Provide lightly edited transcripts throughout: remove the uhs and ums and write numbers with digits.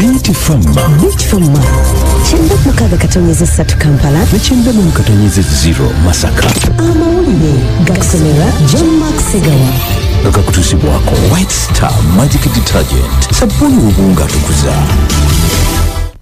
Beat Farmer. Beat Farmer. 96.3 Kampala ne 90.0 Masaka. Amawulire gakusomerwa John Mark Segawa. Nga gakutuusibwako White Star Magic Detergent, sabbuuni w'obuwunga atukuza.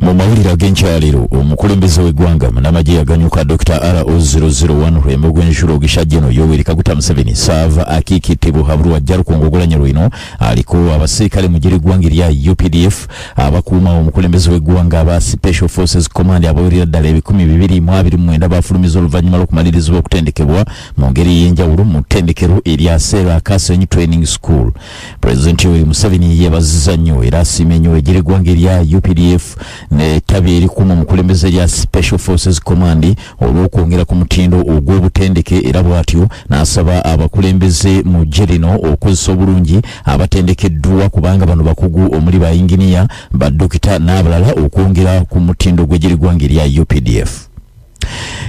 Mu mawulire ag'enkyaliro, omukulembeze w'eggwanga munnamagye yaganyuka Dr. RO001 Rwemugwenjuro Gishajeno Yoweri Kaguta Museveni saava akiikidde Buhabulwa Jarukungu ogulanya lwino aliko abaserikale mu ggye ly'eggwanga erya UPDF abakuuma omukulembeze w'eggwanga aba Special Forces Command abawerera ddala 2,229 bafulumiza oluvannyuma lw'okumalirizibwa okutendekebwa mu ngeri ey'enjawulo mu ttendekero erya Sarah Kasenyi Training School. Pulezidenti Yoweri Museveni yeebazizza nnyo era asiimye nnyo eggye ly'eggwanga erya UPDF n'ettabi erikuuma omukulembeze erya Special Forces Command olw'okwongera ku mutindo ogw'obutendeke, era bw'atyo n'asaba abakulembeze mu ggye lino okukozesa obulungi abatendekeddwa kubanga bano bakugu omuli ba yinginiya, badokita n'abalala okwongera ku mutindo gw'eggye ly'eggwanga erya UPDF.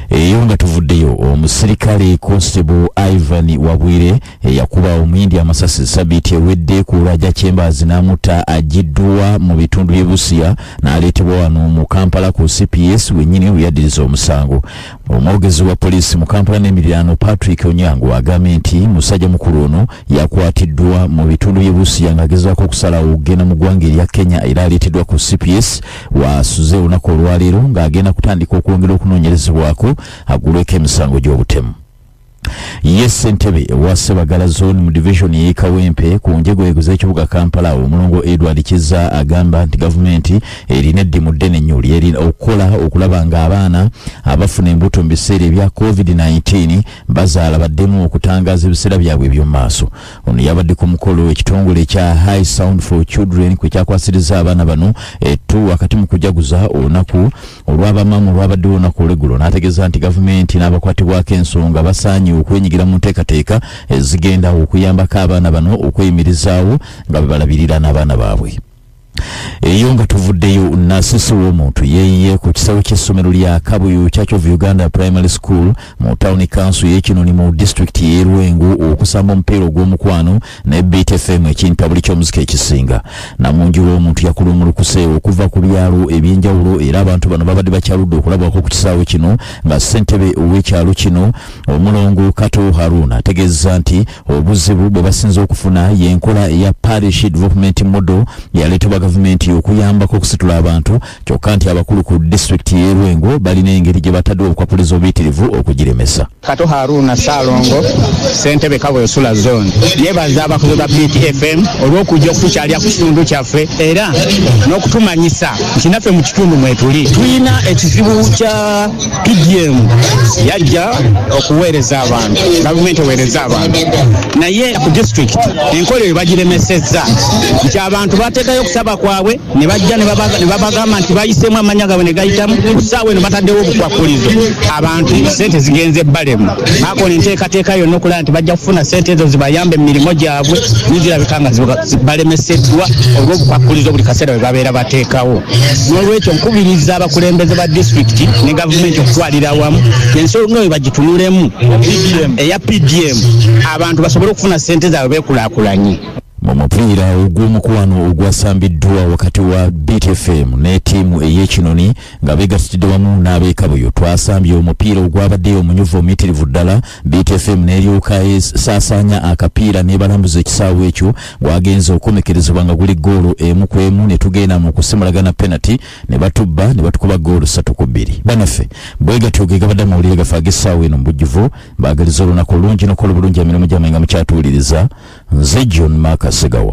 Eyo nga tuvuddeyo, omusirikale Constable Ivan Wabwire yakuba omuyindi amasasi sabiiti ewedde ku Lwaja Chambers n'amutta agiddwa mu bitundu by'e Busia n'aleetebwa wano mu Kampala ku CPS wennyini we yaddiriza omusango. Omwogezi wa poliisi mu Kampala n'emiriraano Patrick Onyango agambye nti musajja mukulu ono yakwatiddwa mu bitundu by'e Busia ng'agezaako okusalawo okugenda mu ggwanga erya Kenya, era aleeteddwa ku CPS wasuze olunaku olwaleero ng'agenda kutandika okwongera okunoonyerezebwako agulweko emisango gy'obutemu. Ye ssentebe wa Ssebagala Zone mu division y'e Kawempe ku njegoyego z'ekibuga Kampala, omulongo Edward Kizza agamba nti gavumenti erina eddimu ddene nnyo lyerina okukola okulaba ng'abaana abafuna embuto mu biseera ebya COVID-19 bazaala baddemu okutangaaza ebiseera byabwe eby'omu maaso. Ono yabadde ku mukolo ekitongole ekya High Sound for Children kwe kyakwasiriza abaana bano ettu wakati mu kujaguza olunaku olw'abamaama olwabaddewo olunaku olw'eggulo, n'ategeeza nti gavumenti n'abakwatibwako ensonga basaanye okwenyigira mu nteekateeka ezigenda okuyambako abaana bano okweyimirizaawo nga bwe balabirira n'abaana baabwe. Eyo nga tuvuddeyo, Nasisi w'omuntu yeeyiye ku kisaawe ky'essomero lya Kabuyu Church of Uganda Primary School mu Town Council y'Ekinoni mu disitulikiti y'e Lwengo okusamba omupiira ogw'omukwano ne Beat FM ekintabuli ky'omuziki ekisinga. Namungi w'omuntu yakulumulukuse okuva ku byalo ebyenjawulo, era abantu bano babadde bakyaludde okulabwako ku kisaawe kino nga ssentebe ow'ekyalo kino omulongo Kato Haruna ategeeza nti obuzibu bwe basinze okufuna y'enkola eya Parish Development Model yaleetebwa gavumenti okuyambako okusitula abantu, kyokka nti abakulu ku disitulikiti y'e Lwengo balina engeri gye batadde obukwakulizo obuyitirivu okugiremesa. Kato Haruna Ssalongo, ssentebe Kabuyu Sula Zone, yebaza abakozi ba Beat FM olw'okujja okutukyalira ku kitundu kyaffe era n'okutumanyisa nti naffe mu kitundu mwetuli. Tulina ekizibu kya PDM, yajja okuweereza abantu, gavumenti eweereza abantu, naye ku disitulikiti enkola eyo bagiremesezza nti abantu bateekayo okusaba kwabwe ne bajja ne babagamba nti bayiseemu amannya gaabwe ne gayitamu. Ku ssaawa eno bataddewo obukwakkulizo, abantu sente zigenze balemu. Bakola enteekateeka yonna okulaba nti bajja kufuna sente ezo zibayambe mu mirimu gyabwe, nizirabika nga balemeseddwa olw'obukwakkulizo buli kaseera bwe babeera bateekawo. N'olwekyo nkubiriza abakulembeze ba disitulikiti ne gavumenti okutwalira awamu ensonga eyo bagitunulemu eya PDM, abantu basobole okufuna sente zaabwe beekulaakulanye. Mu mupiira ogw'omukwano ogwasambiddwa wakati wa Beat FM ne ttiimu ey'Ekinoni nga beegattidde wamu n'ab'e Kabuyu, twasambye omupiira ogwabadde omunyuvu omuyitirivu ddala. Beat FM n'eryoka esaasaanya akapiira n'ebalambuza ekisaawe ekyo, gwagenze okukomekerezebwa nga guli ggoolo 1-1, ne tugenda mu kusimulagana penalty ne batubba ne batukuba ggoolo 3-2. Bannaffe, bwe gatyo ge gabadde amawulire gaffe ag'essaawa eno mu bujjuvu. Baagaliza olunaku olungi n'okukola obulungi emirimu gyammwe nga mukyatuwuliriza. Nze John Mark Segawa.